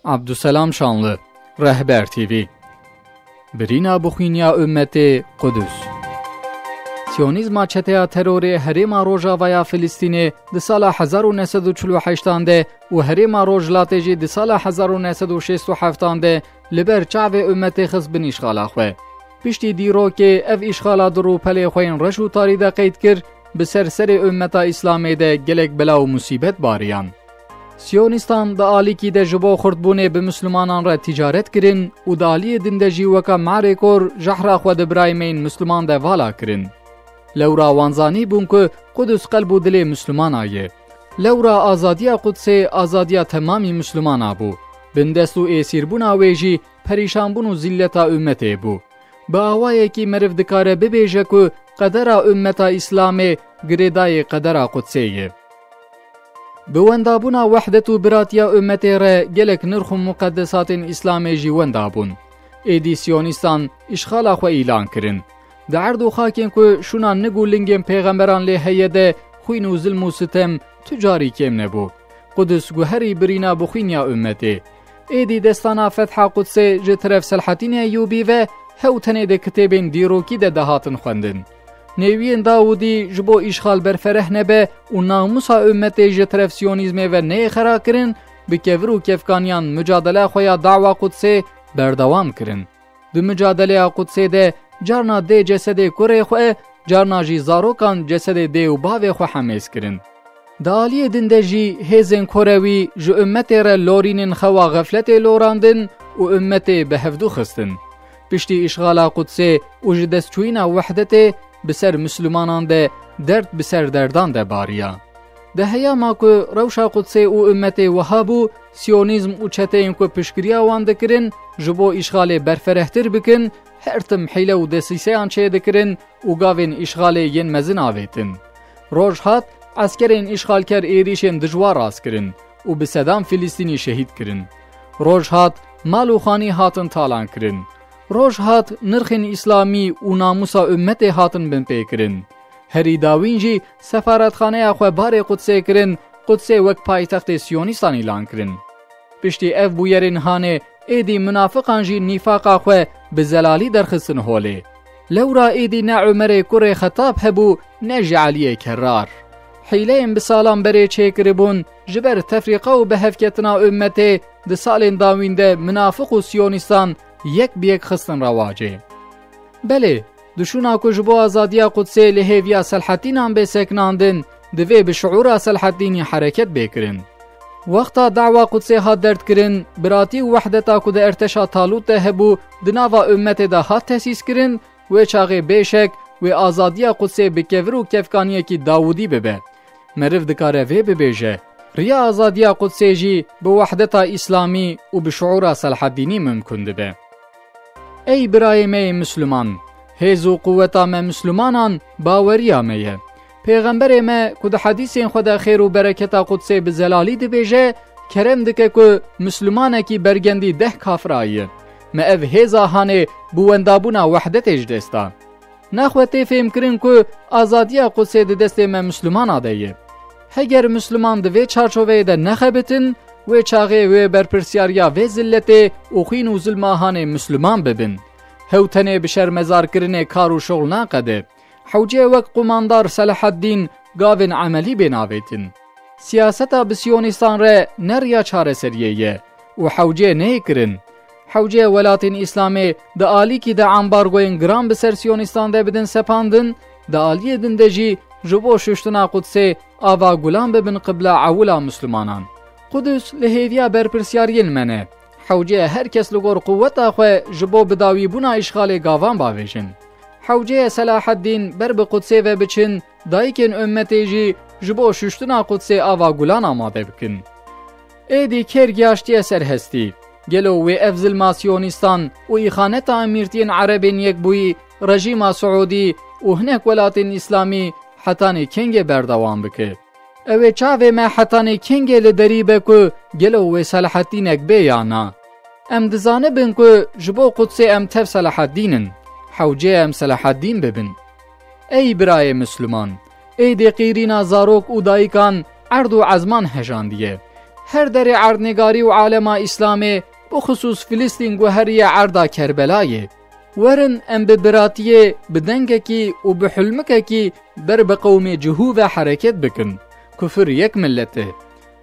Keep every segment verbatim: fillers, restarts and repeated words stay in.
Abdüselam Şanlı, Rehber T V. Birîna bixwîniya ummetê Qudus. Siyonîzma çeteya terorê Herêma Rojava ya Filistînê di sala hezar û neh sed û çil û heştan de û Herêma Rojhilatê jî di sala hezar û neh sed û şêst û heftan de li ber çavê ummetê xist bin îşxala xwe. Piştî dîrokê ev îşxala di rûpelê xwe yên reş û tarî de qeyd kir, bi ser serê ummeta Îslamê de gelek bela û musîbet bariyan. Siyonîstan di alîkî de ji bo xurtbûnê bi Mislimanan re tîcaret kirin û di aliyê din de jî weka marê kor jehra xwe di birayê me yên Misliman de vala kirin. Lewra wan zanîbûn ku Qudus qelb û dilê Mislimana ye. Lewra azadiya Qudsê azadiya temamî Mislimana bû. Bindest û êsîrbûna wê jî perîşanbûn û zîlleta ummetê bû. Bi awayekî meriv dikare bibêje ku qedera ummeta Îslamê girêdayê qedera Qudsê ye. Bi wendabûna wehdet û biratiya ummetê re gelek nirx û muqeddesatên Îslamê jî wenda bûn. Êdî Siyonîstan îşxala xwe îlan kirin. Di erd û xakên ku şûna nig û lingên pêxemberan lê heye de xwîn û zilm û sitem tu carî kêm nebû. Qudus guherî birîna bixwîniya ummetê. Êdî destana fetha Qudsê ji teref Selhetîn Eyyûbî ve hew tenê di kitêbên dîrokî de dihatin xwendin. Nêwiyên Dawûdî ji bo îşxal berfereh nebe û namûsa ummetê ji teref Siyonîzmê ve neyê xera kirin, bi kevir û kevkaniyan mucadela xwe ya dawa Qudsê berdewam kirin. Di mucadeleya Qudsê de carna dê cesedê kurê xwe, carna jî zarokan cesedê dê û bavê xwe hemêz kirin. Di aliyê din de jî hêzên korewî ji ummetê re lorînên xewa xefletê lorandin û ummetê bi hevdû xistin. Piştî îşxala Qudsê û ji destçûyîna wehdetê bi ser Mislimanan de derd bi ser derdan de bariya. Di heyama ku rewşa Qudsê û ummetê wiha bû, Siyonîzm û çeteyên ku piştgiriya wan dikirin, ji bo îşxalê berferehtir bikin, her tim hîle û desîseyan çêdikirin û gavên îşxalê yên mezin avêtin. Roj hat, eskerên îşxalker êrîşên dijwar rast kirin û bi sedan Filistînî şehîd kirin. Roj hat, mal û xanî hatin talan kirin. Roj hat, nirxên îslamî û namûsa ummetê hatin binpêkirin. Herî dawîn jî sefaretxaneya xwe barê Qudsê kirin, Qudsê wek paytextê Siyonîstan îlan kirin. Piştî ev bûyerên hanê, êdî munafiqan jî nîfaqa xwe bi zelalî derxistin holê. Lewra êdî ne Umerê kurê Xetab hebû, ne jî Eliyê Kerrar. Hîleyên bi salan berê çêkiribûn, ji ber tefrîqa û bihevketina ummetê di salên dawîn de munafiq û Siyonîstan yek bi yek xistin rewacê. Belê, di şûna ku ji bo azadiya Qudsê li hêviya Selhetînan bê sekinandin, divê bi şiûra Selhetînî hereket bê kirin. Wexta dawa Qudsê hat derdkirin, biratî û wehdeta ku di erteşa Talût de hebû, di nava ummetê de hat tesîs kirin, wê çaxê bêşek wê azadiya Qudsê bi kevir û kevkaniyekî Dawûdî bibe. Meriv dikare vê bibêje, riya azadiya Qudsê jî bi wehdeta Îslamî û bi şiûra Selhedînî mimkun dibe. Ey birayê me yê Misliman, hêz û quweta me Mislimanan baweriya me ye. Pêxemberê me ku di hedîsên xwe de xêr û bereketa Qudsê bi zelalî dibêje, kerem dike ku Mislimanekî bergendî deh kafira ye. Me ev hêza hanê bi wendabûna wehdetê ji dest da. Naxwe tê fêhmkirin ku azadiya Qudsê di destê me Mislimana de ye. Heger Misliman di vê çarçoveyê de nexebitin, wê çaxê wê berpirsyariya vê zilletê û xwîn û zilma hanê Misliman bibin. Hew tenê bi şermezarkirinê kar û şixul naqede. Hewce wek qumandar Selahaddîn gavên emelî bên avêtin. Siyaseta bi Siyonîstan re ne riya çareseriyê ye û hewce neyê kirin. Hewce welatên Îslamê di alîkî de ambargoyên giran bi ser Siyonîstan de bidin sepandin, di aliyê din de jî ji bo şuştina Qudsê ava gulan bibin qibla ewila Mislimanan. Qudus li hêviya berpirsyariyên me ne. Hewce her kes li gor quweta xwe ji bo bidawîbûna îşxalê gavan bavêjin. Hewce ye Selahaddîn ber bi Qudsê ve biçin, dayikên ummetê jî ji bo şuştina Qudsê ava gulan amade bikin. Êdî kêr giyaştiye ser hestî. Gelo wê ev zilma Siyonîstan û îxaneta Emîrtiyên Erebên Yekbûyî, rejîma Siûdî û hinek welatên Îslamî hetanî kengê berdewam bike? Ew ê çavê me hetanî kengê li derî be ku gelo wê Selahaddînek bê ya na? Em dizanibin ku ji bo Qudsê em tev Selahaddîn in. Hewce em Selahaddîn bibin. Ey birayê Misliman, êdî qîrîna zarok û dayikan erd û ezman hejandiye. Her derê erdnêgarî û alema Îslamê, bixusûs Filistîn guheriye erda Kerbelayê. Werin em bi biratiyê, bi dengekî û bi hulmikekî ber bi qewmê cihû ve hereket bikin. Kufir yek millet e.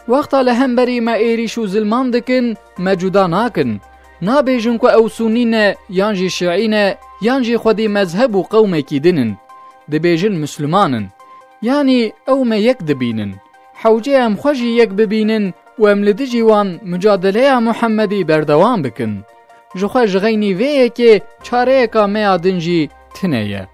Wexta li hemberî me êrîş û zilman dikin, me cuda nakin. Nabêjin ku ew Sûnî ne, yan jî Şiî ne, yan jî xwedî mezheb û qewmekî din in. Dibêjin Misliman in. Yanî ew me yek dibînin. Hewce em xwe jî yek bibînin û em li dijî wan mucadeleya Muhemmedî berdewam bikin. Ji xwe ji xeynî vê yekê çareyeka me ya din jî tune ye.